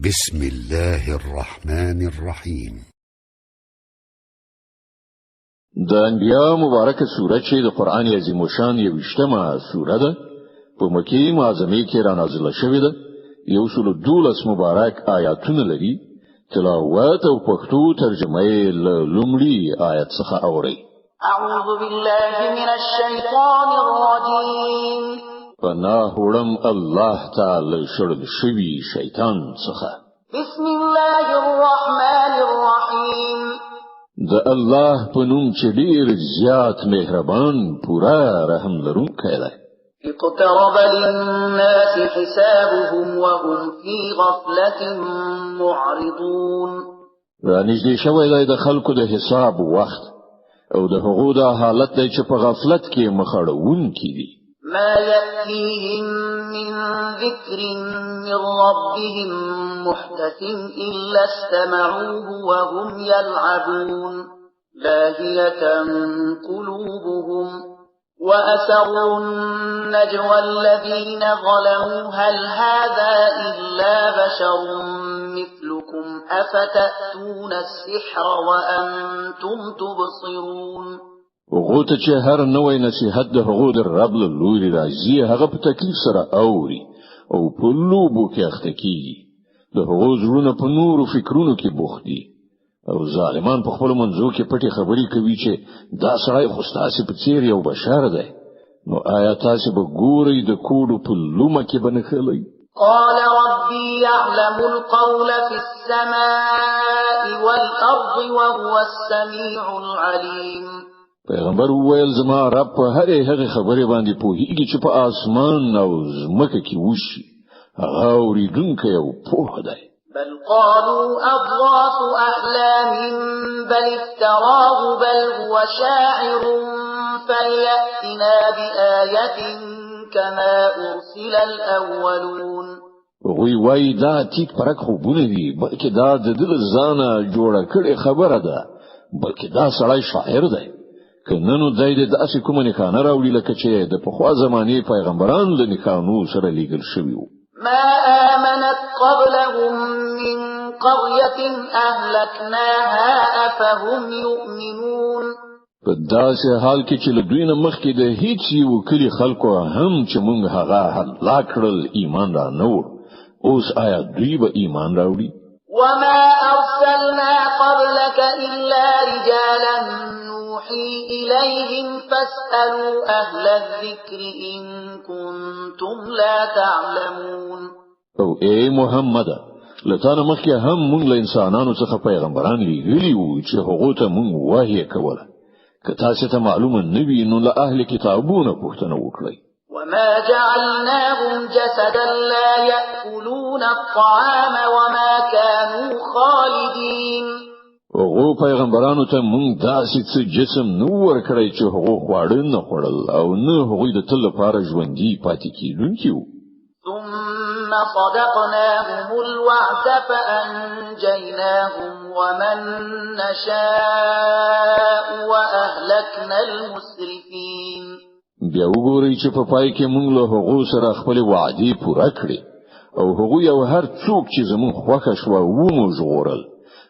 بسم الله الرحمن الرحيم. د انبیاء مبارکه سوره چې د قران عظیم شان یوشتمه سوره ده، په مکی معظمه کې را نازله شوې ده. 112 مبارک آیاتونه لري. تلاوت او پښتو ترجمه یې له لومړي آیت څخه اورئ. أعوذ بالله من الشيطان الرجيم. پناه وړم الله تعالی شړل شوی شیطان څخه. بسم الله الرحمن الرحيم. د الله په نوم چې ډیر زیات مهربان، پوره رحم لرونکی دی. اقترب للناس حسابهم وهم في غفلة معرضون. را نږدې شوی دی د خلکو د حساب وخت، او د هغو دا حالت دی چې په غفلت کې مخ اړوونکي دي. ما يأتيهم من ذكر من ربهم محدث إلا استمعوه وهم يلعبون. لاهية قلوبهم وأسروا النجوى الذين ظلموا هل هذا إلا بشر مثلكم أفتأتون السحر وأنتم تبصرون. هغو ته چې هر نوی نصیحت د هغو د رب له لوري راځي، هغه په تکلیف سره اوري او په لوبو کې اخته کیږي. د هغو زړونه په نورو فکرونو کې بوخت دي، او ظالمان په خپلو منځو کې پټې خبرې کوي چې دا سړی خو ستاسې په څېر یو بشر دی. نو آیا تاسې به ګورئ د کوډو په لومه کې به نښلئ؟ قال ربي يعلم القول في السماء والأرض وهو السميع العليم. پیغمبر وویل، زما رب په هرې هغې خبرې باندې پوهیږي چې په آسمان او ځمکه کې وشي. هغه اورېدونکی او پوه دی. بل قالوا أضغاث أحلام بل افتراه بل هو شاعر فليأتنا بآية كما أرسل الأولون. هغوی وایي دا تیت پرک خوبونه دي، بلکې دا د ده له ځانه جوړه کړې خبره ده، بلکې دا سړی شاعر دی. که نه نو دی دې داسې کومه نښانه راوړي لکه چې د پخوا زمانې پیغمبران له نښانو سره لیږل شوي وو. ما آمنت قبلهم من قرية أهلكناها أفهم يؤمنون. په داسې حال کې چې له دوی نه مخکې د هیڅ یو کلي خلکو هم چې مونږ هغه هلاک کړل ایمان را نه وړ، اوس آیا دوی به ایمان راوړي؟ وما أرسلنا قبلك إلا رجالا نوحي إليهم فاسألوا أهل الذكر إن كنتم لا تعلمون. او ای محمد، له تا نه مخکې هم مونږ له انسانانو څخه پیغمبران لیږلي وو چې هغو ته مونږ وحی کوله. که تاسې ته معلومه نه وي نو له اهل کتابونو پوښتنه وکړئ. وما جعلناهم جسدا لا يأكلون الطعام وما كانوا خالدين. هغو پیغمبرانو ته مونږ داسې څه جسم نه ورکړی چې هغو خواړه نه خوړل او نه هغوی د تل لپاره ژوندي پاتې کېدونکي وو. ثم صدقناهم الوعد فأنجيناهم ومن نشاء وأهلكنا المسرفين. بیا وګورئ چې په پای کې مونږ له هغو سره خپلې وعدې پوره کړې، او هغوی او هر څوک چې زمونږ خوښه شوه ومو ژغورل،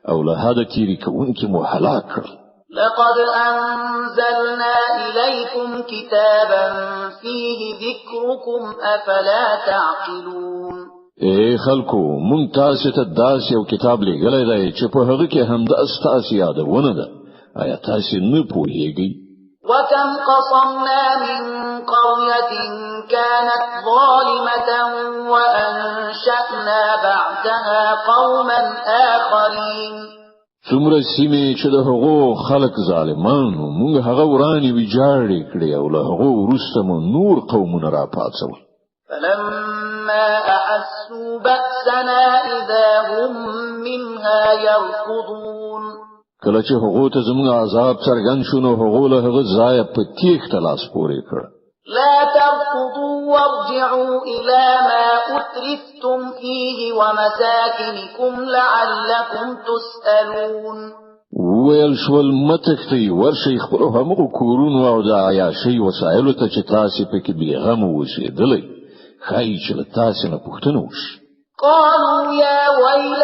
او له حده تېري کوونکي مو هلاک کړل. لقد أنزلنا إليكم كتابا فيه ذكركم أفلا تعقلون. ای خلکو، مونږ تاسې ته داسې یو کتاب لیږلی دی چې په هغه کې همدا ستاسې یادونه ده. آیا تاسې نه پوهیږئ؟ وكم قصمنا من قرية كانت ظالمة وأنشأنا بعدها قوما آخرين. څومره سیمې چې د هغو خلک ظالمان وو، مونږ هغه ورانې ویجاړې کړې او له هغو وروسته مو نور قومونه راپاڅول. فلما أحسوا بأسنا إذا هم منها يركضون. کله چې هغو ته زموږ عذاب څرګند شو، نو هغو له هغه ځایه په تېښته لاس پورې کړ. لا تركضوا وارجعوا إلى ما أترفتم فيه ومساكنكم لعلكم تسألون. وویل شول، مه تښتئ، ورشئ خپلو همغو کورونو او د عیاشۍ وسایلو ته چې تاسې پکې بېغمه اوسېدلی. ښایي چې له تاسې نه پوښتنه وشي. قالوا يا ويلنا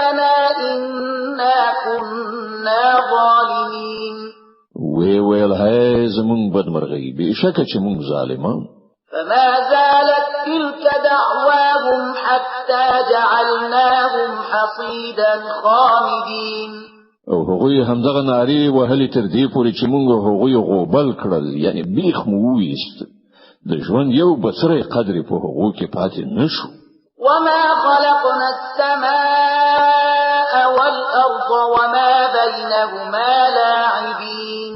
زمونږ بدمرغي، بېشکه چې مونږ ظالمان. فما زالت تلك دعواهم حتى جعلناهم حصيدا خامدين. او هغوی همدغه نارې وهلې تر دې پورې چې مونږ هغوی غوبل کړل، یعنی بیخ مو وویست. د ژوند یو بڅری قدر په هغو کې پاتې نشو. وما خلقنا السماء والأرض وما بينهما لاعبين.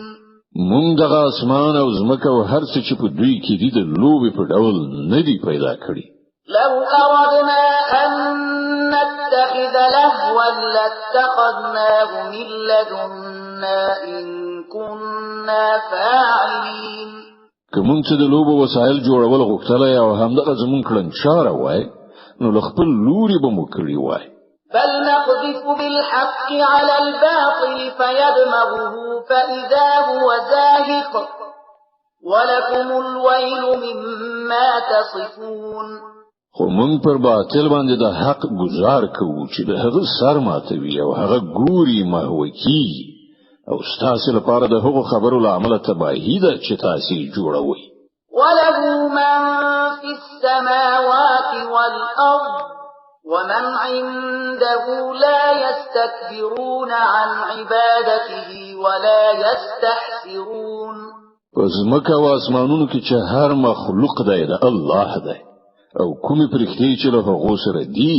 مونږ دغه اسمان او ځمکه او هر څه چې په دوی کې دي د لوبې په ډول نه دي پیدا کړي. لو أردنا أن نتخذ لهوا لاتخذناه من لدنا إن كنا فاعلين. که مونږ څه د لوبو وسایل جوړول غوښتلی او همدغه زمونږ کړنچاره وای، نو له خپل لوري به مو کړي وای. بل نقذف بالحق على الباطل فيدمغه فإذا هو زاهق ولكم الويل مما تصفون. خو مونږ پر باطل باندې د حق ګزار کوو چې د هغه سر ماتوي او هغه ګوري محوه کیږي، او ستاسو لپاره د هغو خبرو له امله تباهي ده چې تاسو جوړوئ. وله من في السماوات والأرض ومن عنده لا يستكبرون عن عبادته ولا يستحسرون. په ځمکه او اسمانونو کې چې هر مخلوق دی د الله دی، او کومې پرښتې چې له هغو سره دي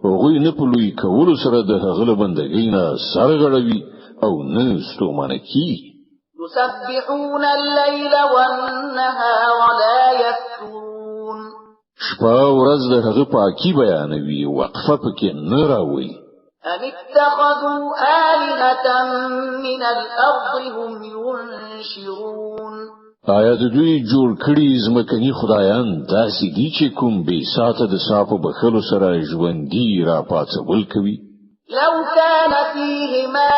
هغوی نه په لوی کولو سره د هغه له بندګۍ نه سرغړوي او نه ستومانه کیږي. يسبحون الليل والنهار لا يفترون. شپه او ورځ د هغه پاکي بیانوي، وقفه پکې نه راولي. أم اتخذوا آلهة من الأرض هم ينشرون. آیا د دوی جوړ کړي ځمکني خدایان داسې دي چې کوم بې ساته د ساه په بښلو سره ژوندي راپاڅول کوي؟ لو كان فيهما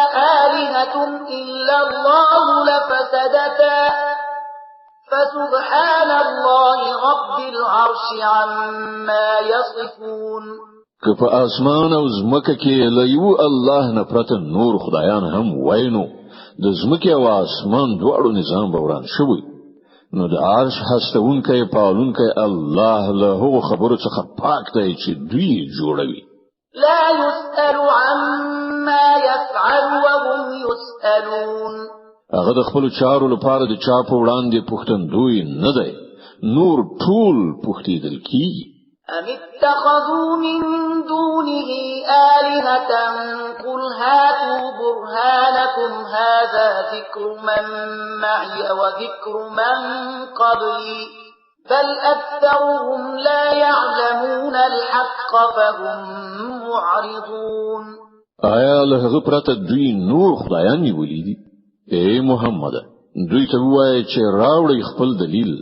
آلهة إلا الله لفسدتا فسبحان الله رب العرش عما يصفون. که په اسمان او ځمکه کې له یو الله نه پرته نور خدایان هم وای، نو د ځمکې او اسمان دواړو نظام به وران شوی. نو د عرش هستوونکی پالونکی الله له هغو خبرو څخه پاک دی چې دوی جوړوي. لا يسأل عما يفعل وهم يسألون. هغه د خپلو چارو لپاره د چا په وړاندې پوښتندوی نه دی، نور ټول پوښتېدل کیږي. أم اتخذوا من دونه آلهة قل هاتوا برهانكم هذا ذكر من معي وذكر من قبلي بل أكثرهم لا يعلمون الحق فهم معرضون. آیا له هغه پرته دوی نور خدایان نیولي دي؟ ای محمد، دوی ته ووایه چې راوړئ خپل دلیل.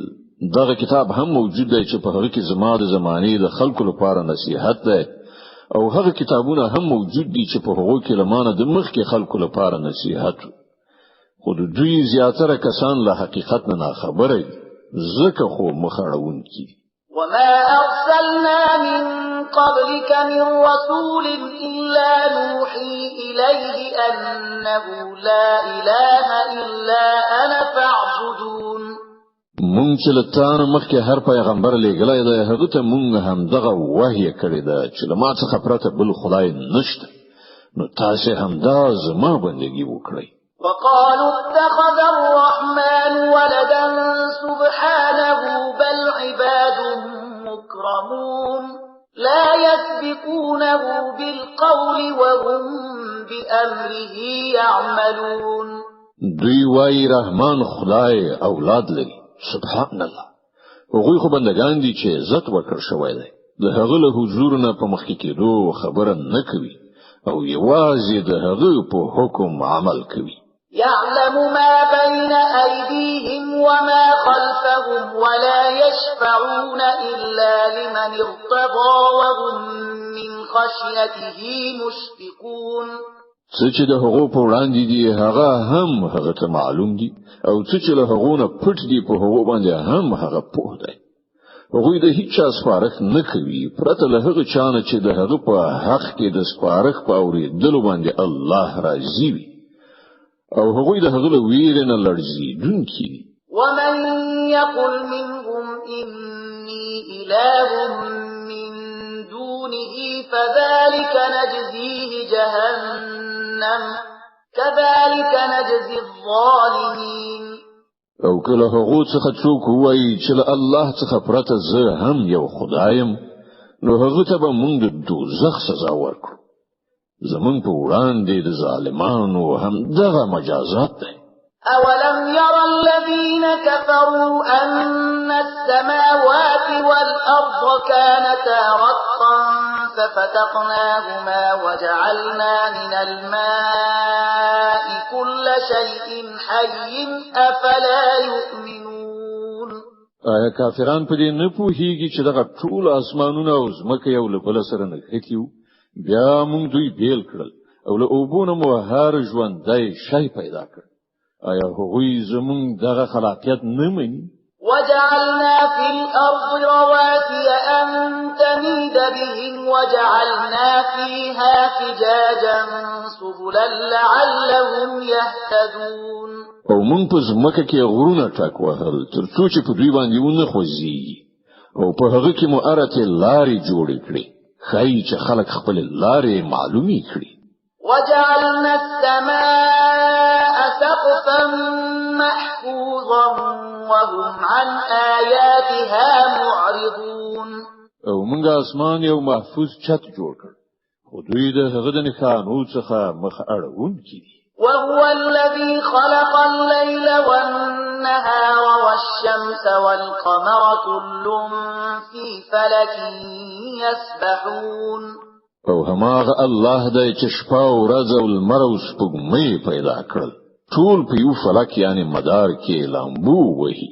دغه کتاب هم موجود دی چې په هغه کې زما د زمانې د خلکو لپاره نصیحت دی، او هغه کتابونه هم موجود دي چې په هغو کې له مانه د مخکې خلکو لپاره نصیحت. خو د دوی زیاتره کسان له حقیقت نه ناخبره دي، ځکه خو مخ اړوونکي دي. وما أرسلنا من قبلك من رسول إلا نوحي إليه أنه لا إله إلا أنا فاعبدون. مونږ چې له تا نه مخکې هر پیغمبر لېږلی دی، هغه ته مونږ همدغه وحی کړې ده چې له ما څخه پرته بل خدای نشته، نو تاسې همدا زما بندګي وکړئ. وقالوا اتخذ الرحمن ولدا سبحانه بل عباد مكرمون لا يسبقونه بالقول وهم بأمره يعملون. دوی وایي رحمان خدای اولاد لري، سبحان الله. هغوی خو بندگان دي چې عزت ورکړ شوی دی، د هغه له حضور نه په مخکې کېدو خبره نه کوي او یوازې د هغه په حکم عمل کوي. يعلم ما بين أيديهم وما خلفهم ولا يشفعون إلا لمن ارتضى وهم من خشيته مشفقون. څه چې د هغو په وړاندې دي هغه هم هغه ته معلوم دي، او څه چې له هغو نه پټ دي په هغو باندې هم هغه پوه دی. هغوی د هیچا سپارښت نه کوي پرته له هغه چا نه چې د هغه په حق کې د سپارښت په اورېدلو باندې الله راضي وي، او هغوی د هغه له ویرې نه لړزېدونکي دي. ومن يقل منهم إني إله من دونه فذلك نجزيه جهنم كذلك نجزي الظالمين. او کله هغو څخه څوک وایي چې له الله څخه پرته زه هم یو خدای یم، نو هغه ته به موږ د دوزخ سزا ورکړو. زمونږ په وړاندې د ظالمانو هم دغه مجازات دی. أولم ير الذين كفروا أن السماوات والأرض كانتا رتقا ففتقناهما وجعلنا من الماء كل شيء حي أفلا يؤمنون. آیا کافران په دې نه پوهیږي چې دغه ټول اسمانونه او ځمکه یو له بل سره نښتي وو؟ بیا موږ دوی بیل کړل او له اوبو نه مو هر ژوندی شی پیدا کړ. آیا هغوی زموږ دغه خلاقیت نه مني؟ وجعلنا في الأرض رواسي أن تميد بهم وجعلنا فيها فجاجا سبلا لعلهم يهتدون. او موږ په ځمکه کې غرونه ټک وهل تر څو چې په دوی باندې ونه خوځېږي، او په هغه کې مو ارتې لارې جوړې کړې، ښایي چې خلک خپلې لارې معلومې کړي. وجعلنا السماء سقفا محفوظا وهم عن آياتها معرضون. او موږ اسمان یو محفوظ چت جوړ کړ، خو دوی د هغه د نښانو څخه مخ اړوونکي دي. وهو الذي خلق الليل والنهار والشمس والقمر كل في فلك يسبحون. او هماغه الله دی چې شپه او ورځ او لمر او سپوږمۍ پیدا کړل، ټول په یو فلک یعنی مدار کې لامبو وهي.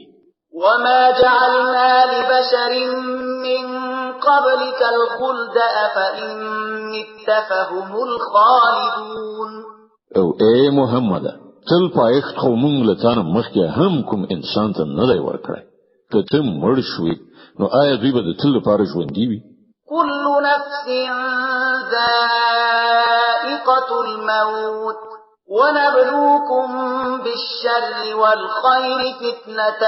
وما جعلنا لبشر من قبلك الخلد أفإن مت فهم الخالدون. او ای محمد، تل پایښت خو مونږ له تا نه مخکې هم کوم انسان ته نه دی ورکړی. که ته مړ شوې نو آیا دوی به د تل لپاره ژوندي وي؟ كل نفس ذائقة الموت ونبلوكم بالشر والخير فتنة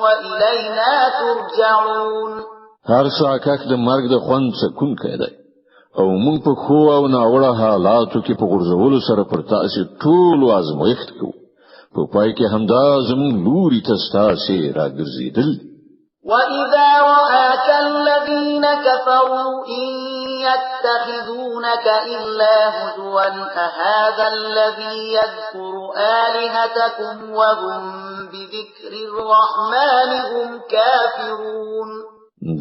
وإلينا ترجعون. هر ساکښ د مرګ د خوند څکونکی دی، او موږ په ښو او ناوړه حالاتو کې په غورځولو سره پر تاسې ټولو ازمویښت کوو. په پای کې همدا زموږ لوري ته ستاسې راګرځېدل. وإذا رآك الذين كفروا إن يتخذونك إلا هزوا أهذا الذي يذكر آلهتكم وهم بذكر الرحمن هم كافرون.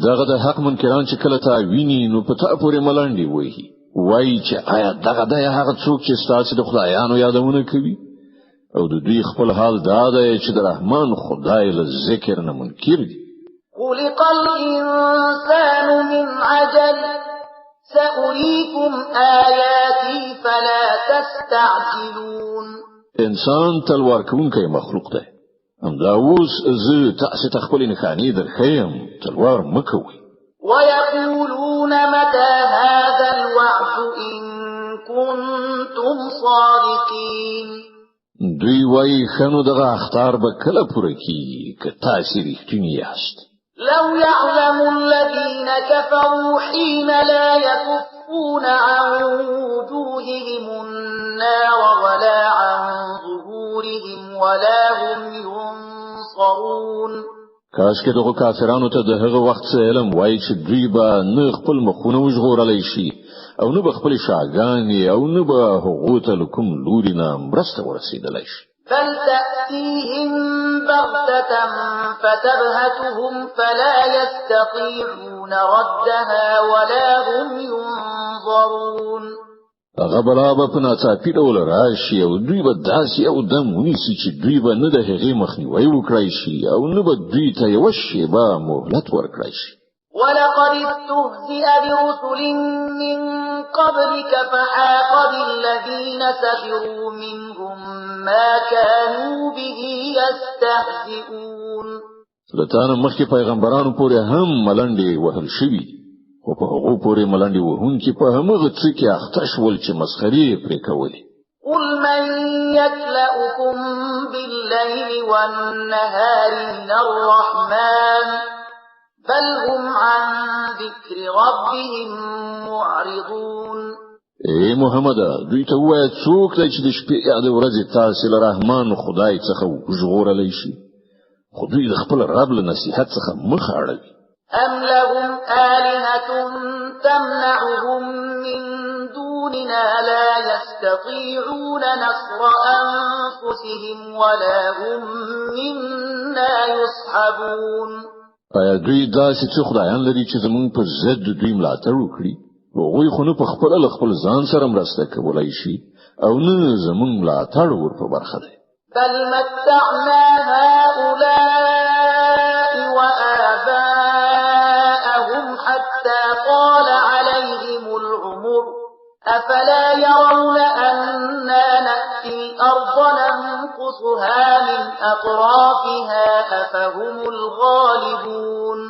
دغه د حق منکران چې کله تا ویني نو په تا پورې ملنډې وهي، وایي چې آیا دغه دی هغه څوک چې ستاسې د خدایانو یادونه کوي؟ او د دوی خپل حال دا دی چې د رحمان خدای له ذکر نه منکر دي. خلق الإنسان من عجل سأريكم آياتي فلا تستعجلون. انسان تلوار کوونکی مخلوق دی. همدا اوس زه تاسې ته خپلې نښانې درښیم، تلوار مه کوئ. ويقولون متى هذا الوعد إن كنتم صادقين. دوی وایي ښه نو دغه اخطار به کله پوره کیږي که تاسې رښتیني یاست؟ لو يعلم الذين كفروا حين لا يكفون عن وجوههم النار ولا عن ظهورهم ولا هم ينصرون. کاش که دغو کافرانو ته د هغه وخت څه علم وای چې دوی به نه خپل مخونه وژغورلی شي او نه به خپلې شاګانې او نه به هغو ته له کوم لوري نه مرسته ورسېدلی شي. بل تأتيهم بغتة فتبهتهم فلا يستطيعون ردها ولا هم ينظرون. هغه بلا به په ناڅاپي ډول راشي او دوی به داسې یو دم ونیسي چې دوی به نه د هغې مخنیوی وکړای شي او نه به دوی ته یوه شېبه مهلت ورکړای شي. ولقد استهزئ برسل من قبلك فحاق بالذين سخروا منهم ما كانوا به يستهزئون. له تا نه مخکې پیغمبرانو پورې هم ملنډې وهل شوي، خو په هغو پورې ملنډې وهونکي په همغه څه کې اخته شول چې مسخرې یې پرې کولې. قل من يكلأكم بالليل والنهار من الرحمن بل هم عن ذكر ربهم معرضون. ای محمد، دوی ته ووایه څوک دی چې د شپې یا د ورځې تاسې له رحمان خدای څخه وژغورلی شي؟ خو دوی د خپل رب له نصیحت څخه مخ اړوي. أم لهم آلهة تمنعهم من دوننا لا يستطيعون نصر أنفسهم ولا هم منا يصحبون. آیا دوی داسې څه خدایان لري چې زمونږ په ضد دوی ملاتړ وکړي؟ هغوی خو نه په خپله له خپل ځان سره مرسته کولای شي او نه زمونږ ملاتړ ور په برخه دی. بل متعنا هؤلاء وآباءهم حتى طال عليهم العمر أفلا يرون أنا نأتي الأرض ننقصها من أطرافها أفهم الغالبون.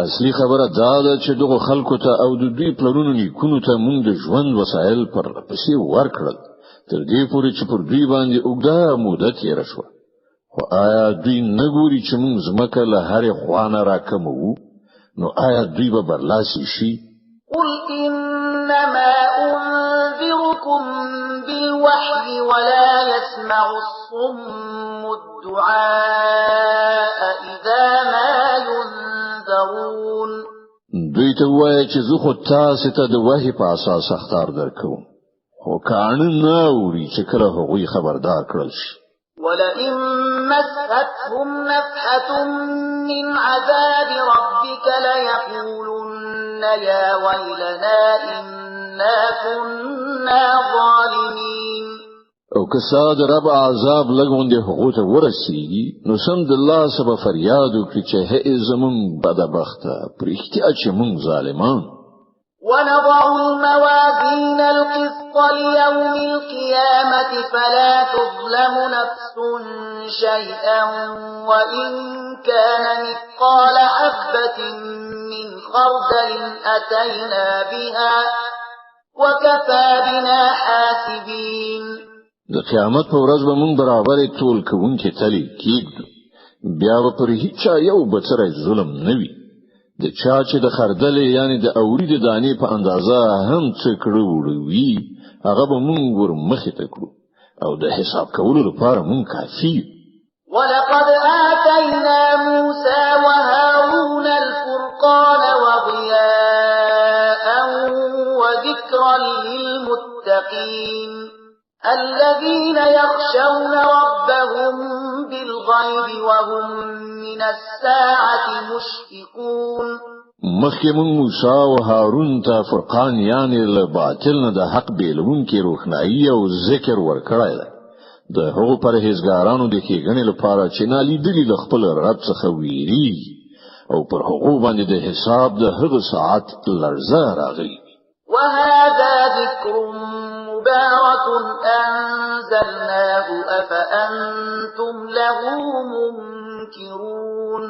اصلي خبره دا ده چې دغو خلکو ته او د دوی پلرونو نیکونو ته مونږ د ژوند وسایل پر پسې ورکړل تر دې پورې چې پر دوی باندې اوږده موده تېره شوه. خو آیا دوی نه ګوري چې مونږ ځمکه له هرې خوا نه راکموو؟ نو آیا دوی به برلاسي شي؟ قل إنما أنذركم بالوحي ولا يسمع الصم الدعاء إذا ما ينذرون. دوی ته ووایه چې زه خو تاسې ته د وحي په اساس اخطار درکوم، خو کاڼه نه اوري چې کله هغوی خبردار کړل شي. ولئن مستهم نفحة من عذاب ربك ليقولن يا ويلنا إنا كنا ظالمين. او که ستا د رب عذاب لږ غوندې هغو ته ورسیږي نو سمدلاسه به فریاد وکړي چې هی زمونږ بدبخته، په رښتیا چې مونږ ظالمان. ونضع الموازين القسط ليوم القيامة فلا تظلم نفس شيئا وإن كان مثقال حبة من خردل أتينا بها وكفى بنا حاسبين. د قیامت په ورځ به مونږ برابرې تول کوونکې تلې کېږدو، بیا به پر هیچا یو بڅری ظلم نه وي. د چا چې د خردلې یعنی د اوري د دانې په اندازه هم څه کړه وړه وي هغه به مونږ ور مخې ته کړو او د حساب کولو لپاره مونږ کافي یو. ولقد آتينا موسى وهارون الفرقان وضياء وذكرا للمتقين الذين يخشون ربهم بالغيب وهم من الساعة مشفقون. مخکې مونږ موسی او هارون ته فرقان یعنی له باطل نه د حق بیلوونکې روښنایي او ذکر ورکړی دی، د هغو پرهیزګارانو د ښېګڼې لپاره چې نالیدلي له خپل رب څخه ویریږي او پر هغو باندې د حساب د هغه ساعت لړزه راغلي. وهذا ذكر مبارك أنزلناه أفأنتم له منكرون.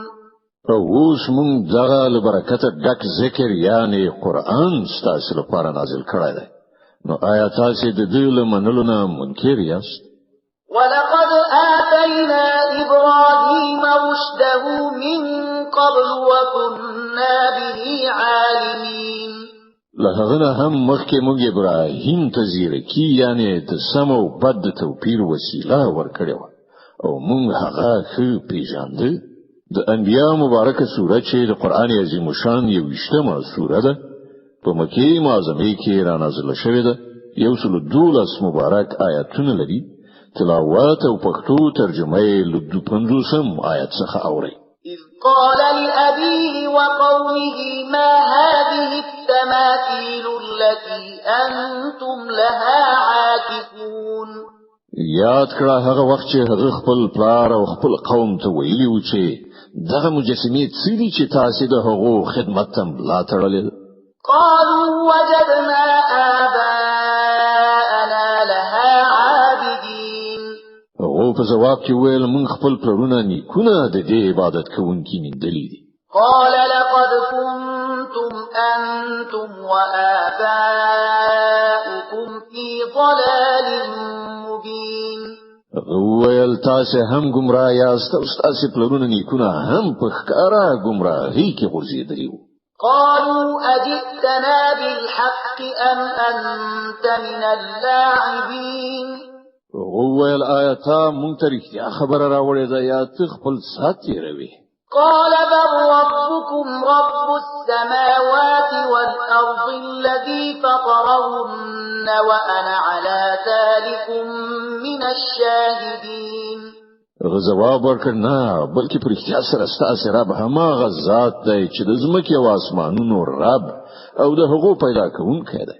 او اوس مونږ دغه له برکته ډک ذکر یعنی قرآن ستاسو لپاره نازل کړی دی، نو آیا تاسې د دې له منلو نه منکر یاست؟ ولقد آتينا إبراهيم رشده من قبل وكنا به عالمين. له هغه نه هم مخکې موږ ابراهیم ته ځیرکي یعنی د سم او بد د توپیر وسیله ورکړې وه او موږ هغه ښه پېژانده. د انبیا مبارکه سوره چې د قرآن عظیم شان 21مه سوره ده په مکې معظمې کې را نازله شوې ده، 112 مبارک آیتونه لري. تلاوت او پښتو ترجمه یې له 52 آیت څخه اورئ. إذ قال لأبيه وقومه ما هذه التماثيل التي أنتم لها عاكفون. یاد کړه هغه وخت چې هغه خپل پلار او خپل قوم ته ویلي و چې دغه مجسمې څه دي چې تاسې د هغو خدمت ته ملا تړلې ده؟ قالوا وجدنا آباءنا لها عابدين. هغو په ځواب کې وویل موږ خپل پلرونه نیکونه د دې عبادت کوونکي میندلي دي. قال لقد كنتم أنتم وآباؤكم في ضلال هغه وویل، تاسو هم ګمراه یاست او ستاسو پلرونه نیکونه هم په ښکاره ګمراهۍ کې غورځېدلي وو. قالوا أجئتنا بالحق أم أنت من اللاعبين؟ هغه وویل، آیا تا مونږ ته رښتیا خبره راوړې ده یا ته خپل ساعت تېروې؟ قال بل ربكم رب السماوات والأرض الذي فطرهن وأنا على ذلكم من الشاهدين. هغه ځواب ورکړ، نه، بلکې په رښتیا سره ستاسې رب هماغه ذات دی چې د ځمکې او اسمانونو رب او د هغو پیدا کوونکی دی.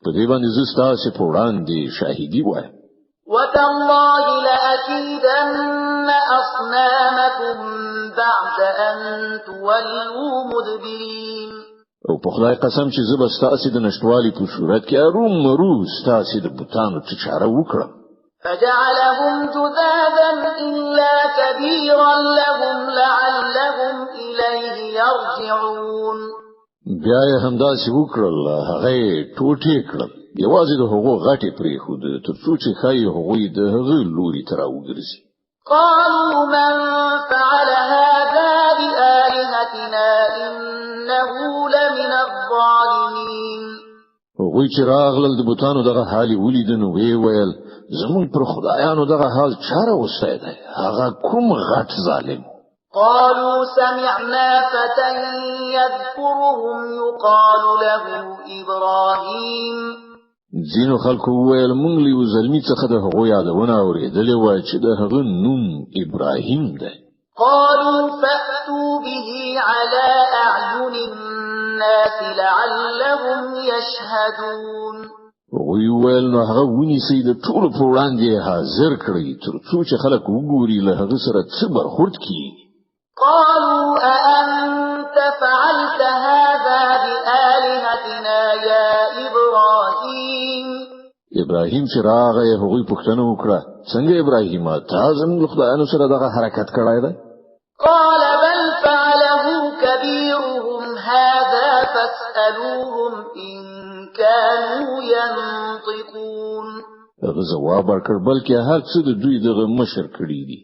په دې باندې زه ستاسې په وړاندې شاهدي وایم. وتالله لأكيدن أصنامكم بعد أن تولوا مدبرين. او په خدای قسم چې زه به ستاسې د نشتوالي په صورت کې ارومرو ستاسې د بتانو څه چاره وکړم. فجعلهم جذاذا إلا كبيرا لهم لعلهم إليه يرجعون. بیا یې همداسې وکړل، هغه یې ټوټې کړل، یوازې د هغو غټې پرېښود تر څو چې ښایي هغوی د هغه لوري ته راوګرځي. قالوا من فعل هذا بآلهتنا إنه لمن الظالمين. هغوی چې راغلل د بتانو دغه حال یې ولید نو ویې ویل، زموږ پر خدایانو دغه حال چا راوستی دی؟ هغه کوم غټ ظالم؟ قالوا سمعنا فتى يذكرهم يقال له إبراهيم. ځینو خلکو وویل، موږ له یو زلمي څخه د هغو یادونه اورېدلې وه چې د هغه نوم ابراهیم دی. قالوا فأتوا به على أعين الناس لعلهم يشهدون. هغوی وویل، نو هغه ونیسئ، د ټولو په وړاندې یې حاضر کړئ تر څو چې خلک وګوري له هغه سره څه برخورد کیږي. قالوا أأنت فعلت هذا بآلهتنا يا إبراهيم؟ ابراهیم چې راغی هغوی پوښتنه وکړه، څنګه ابراهیم، تا زموږ له خدایانو سره دغه حرکت کړی دی؟ قال بل فعله كبيرهم هذا فاسألوهم إن كانوا ينطقون. هغه ځواب ورکړ، بلکې هر څه د دوی دغه مشر کړي دي،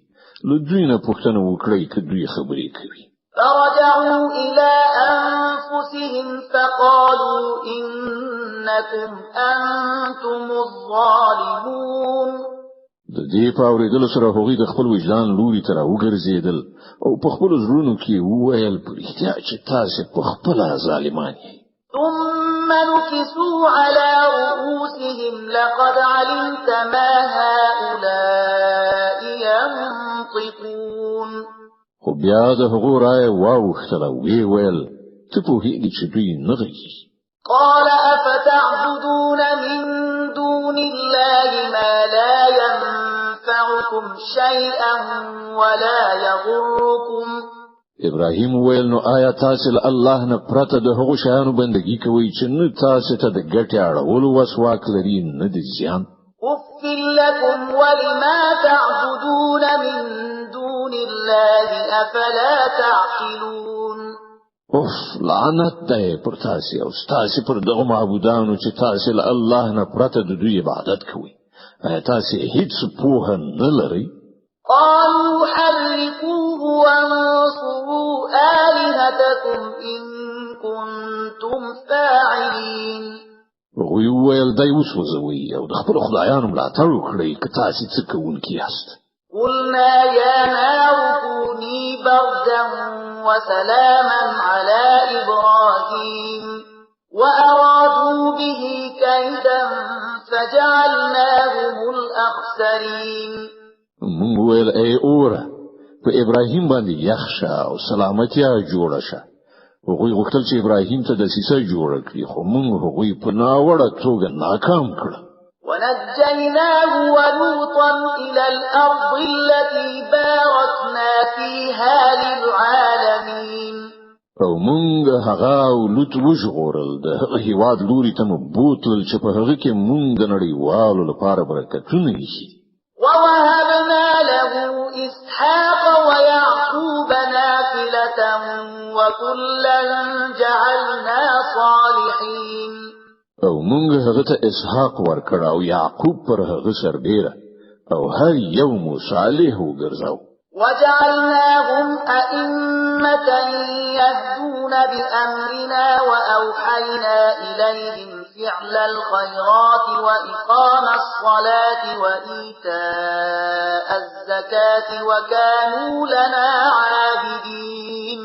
له دوی نه پوښتنه وکړئ که دوی خبرې کوي. فرجعوا إلى أنفسهم فقالوا إنكم أنتم الظالمون. د دې په اورېدلو سره هغوی د خپل وجدان لوري ته راوګرځېدل او په خپلو زړونو کې وویل، په رښتیا چې تاسې په خپله ظالمان یئ. ثم نكسوا على رؤوسهم لقد علمت ما هؤلاء ينطقون. خو بیا د هغو رایه واوښتله، ویې ویل، ته پوهېږې چې دوی نه غږېږي. قال أفتعبدون من دون الله ما لا ينفعكم شيئا ولا يضركم. ابراهیم وویل، نو آیا تاسې له الله نه پرته د هغو شیانو بندګي کوئ چې نه تاسې ته د ګټې اړولو وس واک لري نه د زیان؟ أف لكم ولما تعبدون من دون الله أفلا تعقلون. اوف، لعنت دی پر تاسې او ستاسې پر دغو معبودانو چې تاسې له الله نه پرته د دوی عبادت کوئ. آیا تاسې هیڅ پوهه نه لرئ؟ قالوا حرقوه وانصروا آلهتكم إن كنتم فاعلين. هغوی وویل، دی وسوځوئ او د خپلو خدایانو ملاتړ وکړئ که تاسې څه کوونکي یاست. قلنا يا نار كوني بردا وسلاما على إبراهيم وأرادوا به كيدا فجعلناهم الأخسرين. موږ وویل، ای اوره، په ابراهیم باندې یخ شه او سلامتیا جوړه شه. هغوی غوښتل چې ابراهیم ته دسیسه جوړه کړي، خو موږ هغوی په ناوړه توګه ناکام کړل. ونجيناه ولوطا إلى الأرض التي باركنا فيها للعالمين. او موږ هغه او لوط وژغورل، د هغه هیواد لوري ته مو بوتلل چې په هغه کې موږ د نړیوالو لپاره برکتونه ایښي دي. ووهبنا له إسحاق ويعقوب نافلة وكلا جعلنا صالحين. او موږ هغه ته اسحاق ورکړ او یعقوب پر هغه سربېره، او هر یو مو صالح وګرځاو. وجعلناهم أئمة يهدون بأمرنا وأوحينا إليهم فعل الخيرات وإقام الصلاة وإيتاء الزكاة وكانوا لنا عابدين.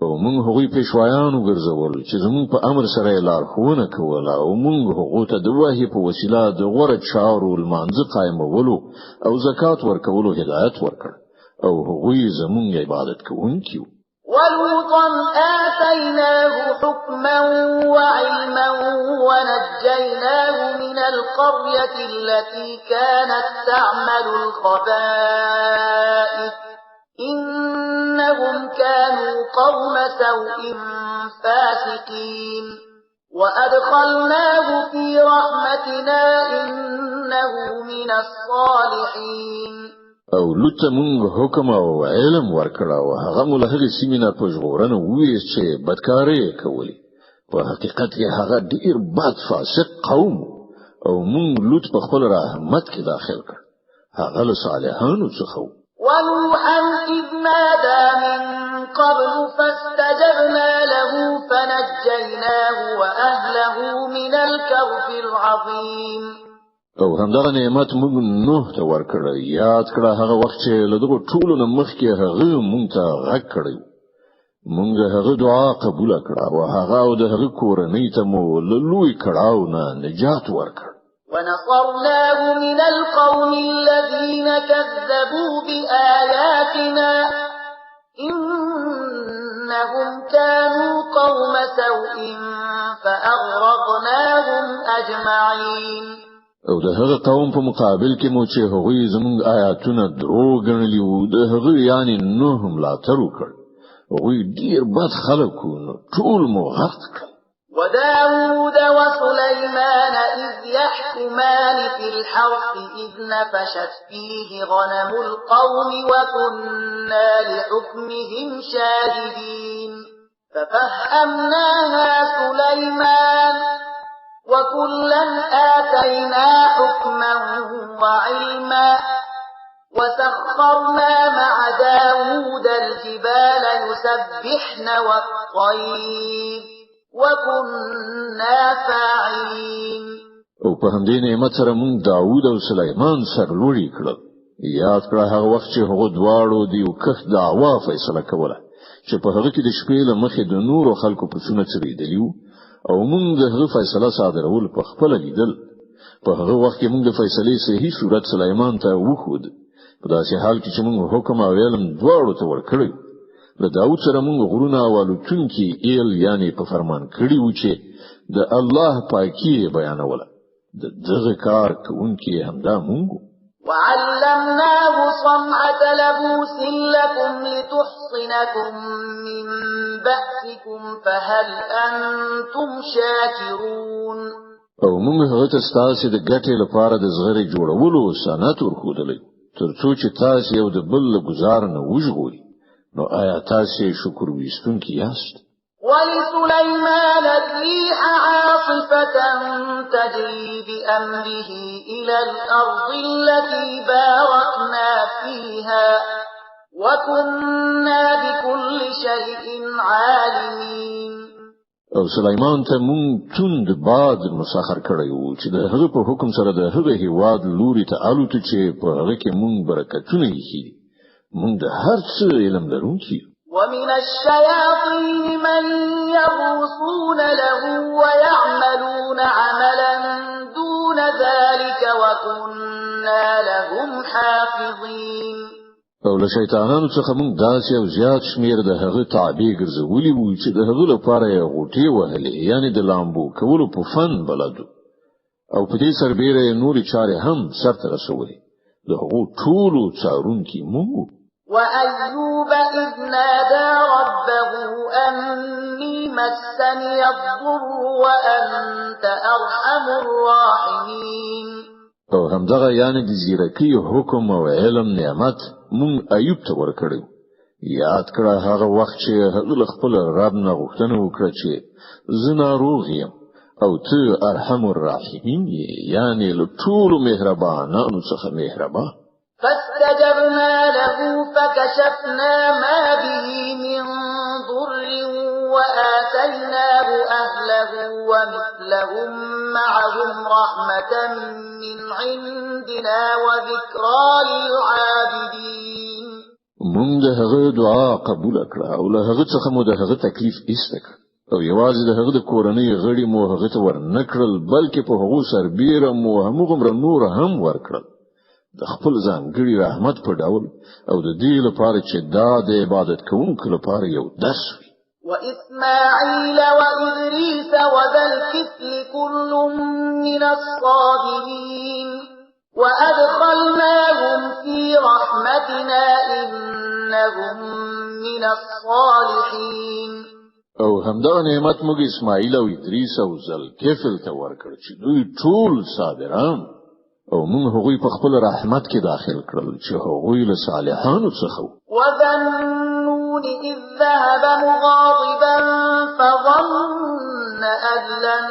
او موږ هغوی پیشوایان وګرځول چې زموږ په امر سره یې لارښوونه کوله، او موږ هغو ته د وحي په وسیله د غوره چارو، لمانځه قایمولو او زکات ورکولو هدایت ورکړ، او هغوی زموږ عبادت کوونکي وو. ولوطا آتيناه حكما وعلما ونجيناه من القرية التي كانت تعمل الخبائث إنهم كانوا قوم سوء فاسقين وأدخلناه في رحمتنا إنه من الصالحين. او لوط ته مونږ حکم او علم ورکړ او هغه مو له هغې سیمې نه په ژغورنه وویست چې بدکارۍ یې کولې. په حقیقت کې هغه ډیر بد فاسق قوم، او مونږ لوط په خپل رحمت کې داخل کړ. هغه له صالحانو څخه و. ونوحا إذ نادى من قبل فاستجبنا له فنجيناه وأهله من الكرب العظيم. او همدغه نعمت موږ نوح ته ورکړ. یاد کړه هغه وخت چې له دغو ټولو نه مخکې هغه مونږ ته غږ کړی. مونږ هغه دعا قبوله کړه او هغه او د هغه کورنۍ ته مو له لوی کړاو نه نجات ورکړ. ونصرناه من القوم الذين كذبوا بآياتنا إنهم كانوا قوم سوء فأغرقناهم أجمعين. او د هغه قوم په مقابل کې مو چې هغوی زموږ آیاتونه درو ګڼلي وو، د هغه یعنی نوح ملاتړ وکړ. هغوی ډیر بد خلک وو، نو ټول مو غرق کړل. وداود وسليمان إذ يحكمان في الحرث إذ نفشت فيه غنم القوم وكنا لحكمهم شاهدين ففهمناها سليمان وكلا آتينا حكما وعلما وسخرنا مع داود الجبال يسبحن والطير وكنا فاعلين. او په همدې نعمت سره مونږ داود او سلیمان سرلوړي کړل. یاد کړه هغه وخت چې هغو دواړو د یو کښت دعوا فیصله کوله چې په هغه کې د شپې له مخې د نورو خلکو پسونه څرېدلي وو، او مونږ د هغه فیصله صادرول په خپله لیدل. په هغه وخت کې مونږ د فیصلې صحیح صورت سلیمان ته وښود، په داسې حال کې چې مونږ حکم او علم دواړو ته ورکړی. له داود سره مونږ غرونه او الوتونکي ایل یعنی په فرمان کړي وو چې د الله پاکي یې بیانوله. د دغه کار کوونکي همدا مونږ. وعلمناه صنعة لبوس لكم لتحصنكم من بأسكم فهل أنتم شاكرون. او موږ هغه ته ستاسې د ګټې لپاره د زغرې جوړولو صنعت ورښودلی، تر څو چې تاسې یو د بل له ګوزار نه وژغوري. نو آیا تاسې شکر ویستونکي یاست؟ ولسليمان الريح عاصفة تجري بأمره إلى الأرض التي باركنا فيها وكنا بكل شيء عالمين. او سلیمان ته مونږ توند باد مسخر کړی وو چې د هغه په حکم سره د هغه هیواد لوري ته الوته چې په هغه کې مونږ برکتونه ایښي. مونږ د هر څه علم لرونکي. ومن الشياطين من يغوصون له ويعملون عملا دون ذلك وكنا لهم حافظين. او له شیطانانو څخه موږ داسې یو زیات شمیر د هغه تابع ګرځولي وو چې د هغه لپاره یې غوټې وهلې، یعنی د لامبو کولو په فن بلد، او په دې سربېره یې نورې چارې هم سرته رسولې. د هغو ټولو څارونکي موږ. وأيوب إذ نادى ربه أني مسني الضر وأنت أرحم الراحمين. او همدغه یعنی د ځیرکۍ حکم او علم نعمت مونږ ایوب ته ورکړی. یاد کړه هغه وخت چې هغه له خپل رب نه غوښتنه وکړه چې زه ناروغ یم او ته ارحم الراحمین یې، یعنی له ټولو مهربانانو څخه مهربان. فاستجبنا له فكشفنا ما به من ضر وآتيناه أهله ومثلهم معهم رحمة من عندنا وذكرى للعابدين. موږ د هغه دعا قبول کړه او له هغه څخه مو د هغه تکلیف ایسته کړ، او یوازې د هغه د کورنۍ غړي مو هغه ته ورنکړل، بلکې په هغو سربیره مو همغومره نور هم ورکړل د خپل ځانګړي رحمت په ډول، او د دې لپاره چې دا د عبادت کوونکو لپاره یو درس وي. وإسماعيل وإدريس وذا الكفل كل من الصابرين وأدخلناهم في رحمتنا إنهم من الصالحين. او همدا نعمت موږ اسماعیل او ادریس او ذوالکفل ته ورکړ چې دوی ټول صابران، او موږ هغوی په خپل رحمت کې داخل کړل چې هغوی له صالحانو څخه وو. وذا النون إذ ذهب مغاضبا فظن أن لن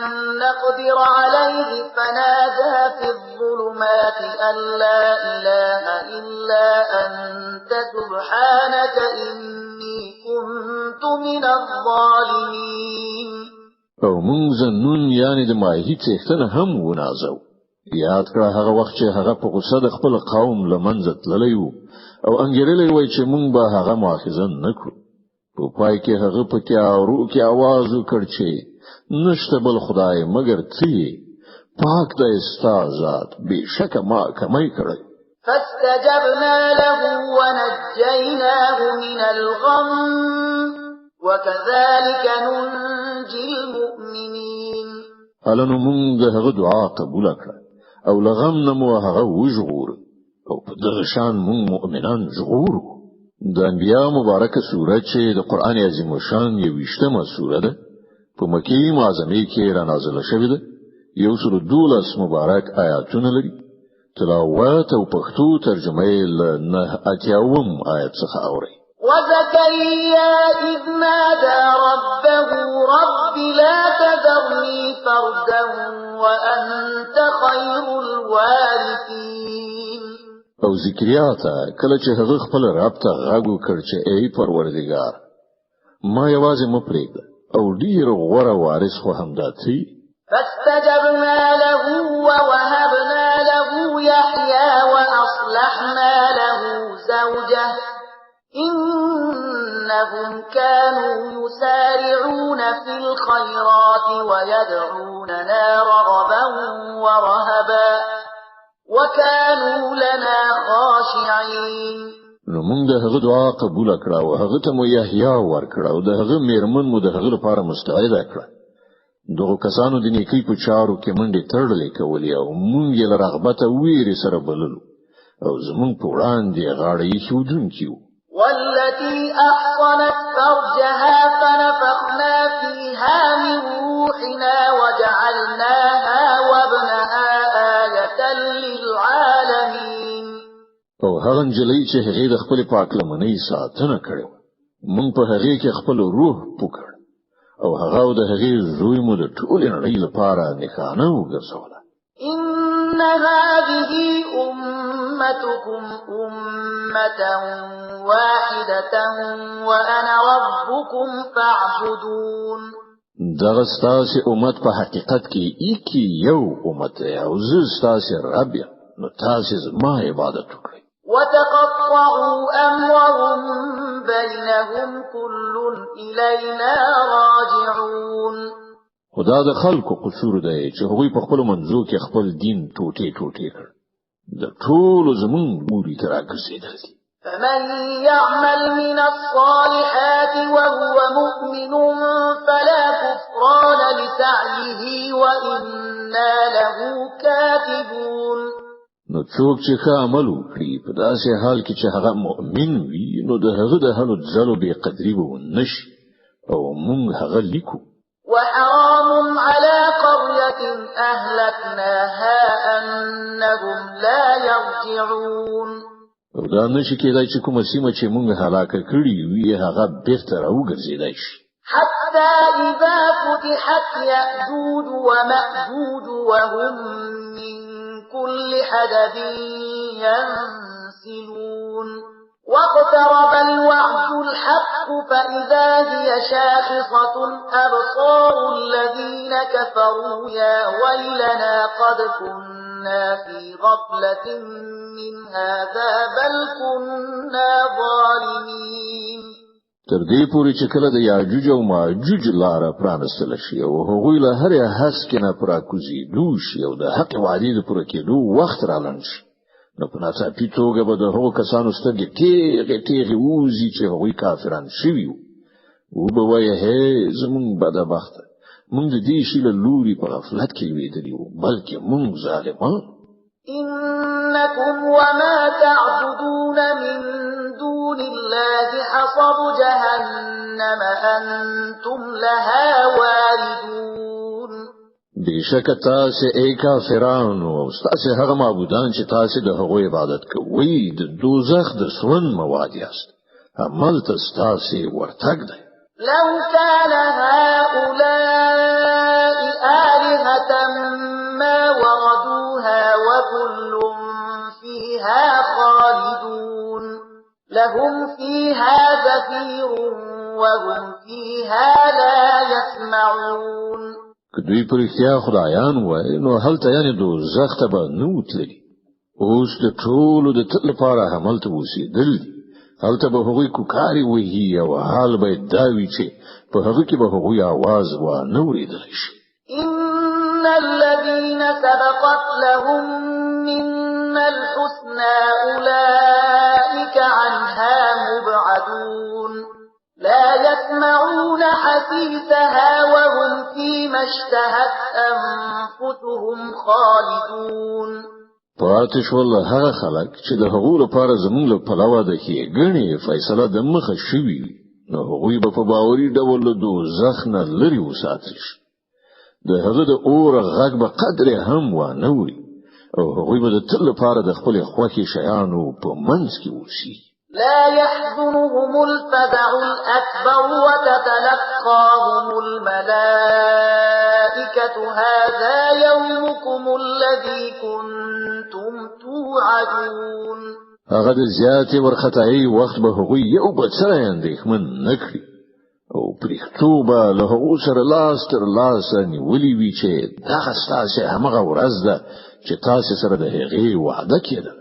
نقدر عليه فنادى في الظلمات أن لا إله إلا أنت سبحانك إني كنت من الظالمين. او موږ ذنون یعنی د ماهي څښتن هم ونازو. یاد کړه هغه وخت چې هغه په غوسه د خپل قوم له منځه تللی وو او انګیرلی وای چې موږ به هغه مؤاخذه نه کړو. په پای کې هغه په تیارو کې आवाज وکړ چې نشته بل خدای مګر ته یې، پاک دی ستا ذات، بېشکه ما کمی کړی. فاستجبنا له ونجيناه من الغم وكذلك ننجي المؤمنين. هله نو موږ د هغه دعا قبوله کړه او له غم نه مو هغه وژغوره، او په دغه شان موږ مؤمنان ژغورو. د انبیا مبارکه سوره چې د قرآن عظیم الشان 21مه سوره ده، په مکې معظمې کې را نازله شوې ده. 112 مبارک آیاتونه لري. تلاوت او پښتو ترجمه یې له 89 آیت څخه اورئ. وزكريا إذ نادى ربه رب لا تذرني فردا وأنت خير الوارثين. او زکریا ته کله چې هغه خپل رب ته غږ وکړ چې ای پروردګار، ما یوازې مه پرېږده، او ډیر غوره وارث خو همدا ته. فاستجبنا له ووهبنا له يحيى وأصلحنا له زوجه إنهم كانوا يسارعون في الخيرات ويدعوننا رغبا ورهبا وكانوا لنا خاشعين. نو موږ د هغه دعا قبوله کړه او هغه ته مو یحیی ورکړه او د هغه میرمن مو د هغه لپاره مستعده کړه. دغو کسانو د نیکۍ په چارو کې منډې تړلې کولې او موږ یې له رغبت او ویرې سره بللو او زموږ په وړاندې غاړه ایښودونکي وو. والتي أحصنت فرجها فنفخنا فيها من روحنا وجعلناها وابنها آية للعالمين. او هغه نجلۍ چې هغې د خپلې پاکلمنۍ ساتنه کړې وه، موږ په هغې کې خپل روح پوکړ او هغه او د هغې زوی مو د ټولې نړۍ لپاره نښانه وګرځوله. إن هذه أمتكم أمة واحدة وأنا ربكم فاعبدون. دغه ستاسې امت په حقیقت کې ایکی یو امت دی او زه ستاسې رب یم، نو تاسې زما عبادت وکړئ. وتقطعوا أمرهم بينهم كل إلينا راجعون. خو دا د خلکو قصور دی چې هغوی په خپلو منځو کې خپل دین ټوټې ټوټې کړ، د ټولو زمونږ لوري ته راګرځېدل دي. فمن يعمل من الصالحات وهو مؤمن فلا كفران لسعيه وإنا له كاتبون. نو څوک چې ښه عمل وکړي په داسې حال کې چې هغه مؤمن وي، نو د هغه د هلو ځلو بې قدري به ونه شي او موږ هغه لیکو. وحرام على قرية أهلكناها أنهم لا يرجعون. او دا نشي کېدای چې کومه سیمه چې موږ هلاکه کړې وي هغه بیرته راوګرځېدای شي. حتى حتى إذا فتحت يأجوج ومأجوج وهم من كل حدب ينسلون. واقترب الوعد الحق فإذا هي شاخصة أبصار الذين كفروا يا ويلنا قد كنا في غفلة من هذا بل كنا ظالمين. تر دې پورې چې کله د یاجوج او ماجوج لاره پرانستل شي او هغوی له هرې هسکې نه پر راکوزېدو شي او د حق وعدې د پوره کېدو وخت رالنډ شي، نو په ناڅاپي توګه به د هغو کسانو سترګې تېغې تېغې ووځي چې هغوی کافران شوي وو. وبه وایي هی زموږ بدبخته، موږ د دې شي له لوري په غفلت کې لوېدلي وو، بلکې موږ ظالمان. إنكم وما تعبدون من دون الله حصب جهنم أنتم لها واردون. بېشکه تاسې ای کافرانو او ستاسې هغه معبودان چې تاسې د هغوی عبادت کوئ د دوزخ د سون مواد یاست، هملته ستاسې ورتګ دی. لو كان هؤلاء آلهة ما وردوها وكل فيها خالدون. لهم فيها زفير وهم فيها لا يسمعون. که دوی پر رښتیا خدایان وای نو هلته یعنې دوزخ ته به نه وو تللي. اوس د ټولو د تل لپاره هملته اوسېدل دي. هلته به هغوی کوکارې وهي او حال به یې دا وي چې په هغه کې به هغوی آواز وانه ورېدلی شي. إن الذين سبقت لهم منا الحسنى أولئك عنها مبعدون. لا يسمعون حسيسها وهم فيما اشتهت أنفسهم خالدون. پاتې شول هغه خلک چې د هغو لپاره زموږ له پلوه د ښېګڼې فیصله د مخه شوې وي، نو هغوی به په باوري ډول له دوزخ نه لرې وساتل شي. د هغه د اور غږ به قدرې هم وانه وري او هغوی به د تل لپاره د خپلې خوښې شیانو په منځ کې اوسي. لا يحزنهم الفزع الأكبر وتتلقاهم الملائكة هذا يومكم الذي كنتم توعدون. هغه د زیاتې ورخطایۍ وخت به هغوی یو بڅری اندېښمن نه کړي او پرښتو به له هغو سره لاس تر لاسه نیولي وي چې دغه ستاسې همغه ورځ ده چې تاسې سره د هغې وعده کېده.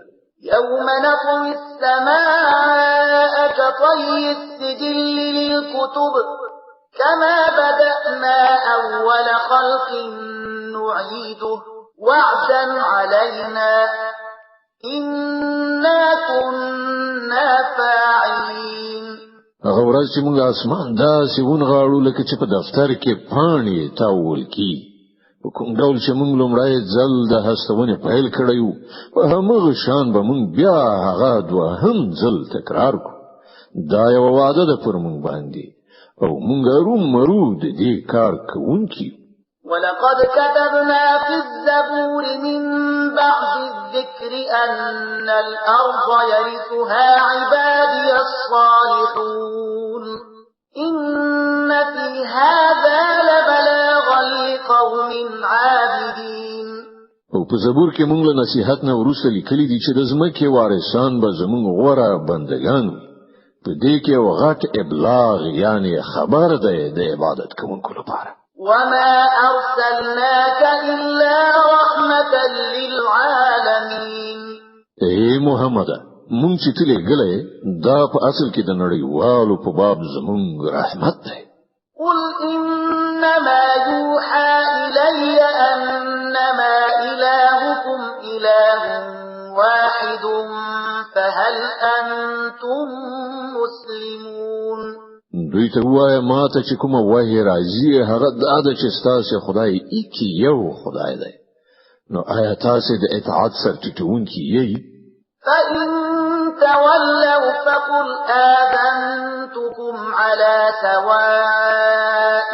يوم نطوي السماء كطي السجل للكتب كما بدأنا أول خلق نعيده وعدا علينا إنا كنا فاعلين. هغه ورځ چې موږ اسمان داسې ونغاړو لکه چې په دفتر کې پاڼې تاول کېږي، په کوم ډول چې موږ لومړی ځل د هستونې پیل کړی وو، په همغه شان به موږ بیا هغه دوهم ځل تکرار کړو. دا یوه وعده ده پر موږ باندې او موږ هرومرو د دې کار کوونکي یو. ولقد كتبنا في الزبور من بعد الذكر أن الأرض يرثها عبادي الصالحون. إن في هذا لبلاغا لقوم عابدين. او په زبور کې موږ له نصیحت نه وروسته لیکلي دي چې د ځمکې وارثان به زموږ غوره بندګان وي. په دې کې یو غټ ابلاغ یعنی خبر دی د عبادت کوونکو لپاره. وما أرسلناك إلا رحمة للعالمين. ای محمد، مونږ چې ته لېږلی دا په اصل کې د نړیوالو په باب زموږ رحمت دی. قل إنما يوحى إلي أنما إلهكم إله واحد فهل أنتم مسلمون. دوی ته ووایه ما ته چې کومه وحی راځي هغه دا ده چې ستاسې خدای ایکی یو خدای دی، نو آیا تاسې د اطاعت سر ټیټوونکي یئ؟ فإن تولوا فقل آذنتكم على سواء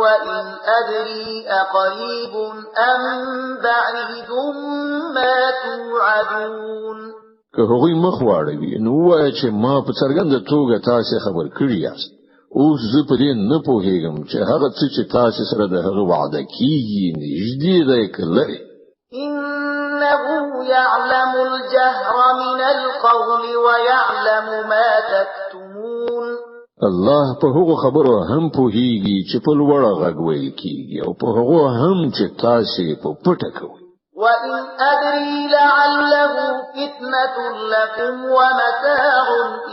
وإن أدري أقريب أم بعيد ما توعدون. که هغوی مخ واړوي نو ووایه چې ما په څرګنده توګه تاسې خبر کړي یاست اوس زه په دې نه پوهیږم چې هغه څه چې تاسو سره د هغه وعده کیږي، نږدې دی که لرې. إنه يعلم الجهر من القول ويعلم ما تكتمون. الله په هغو خبرو هم پوهیږي چې په لوړ غږ ویل کیږي او په هغو هم چې تاسو په پټه کوئ. وإن أدري لعله فتنة لكم ومتاع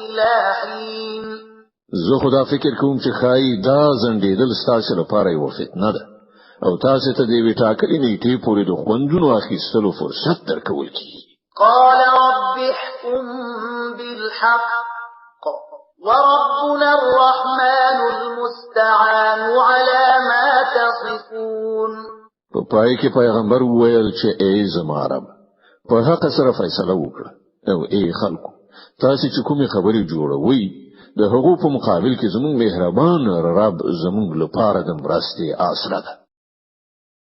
إلى حين. زه خو دا فکر کوم چې ښایي دا ځنډېدل ستاسو لپاره یوه فتنه ده او تاسو ته د یوې ټاکلې نیټې پورې د خوندونو اخیستلو فرصت درکول کیږي. قال رب احكم بالحق وربنا الرحمن المستعان على ما تصفون. په پای کې پیغمبر وویل چې ای زما رب، په حق سره فیصله وکړه، او ای خلکو، تاسو چې کومې خبرې جوړوئ د هغو په مقابل کې زموږ مهربان رب زموږ لپاره د مرستې آسره ده.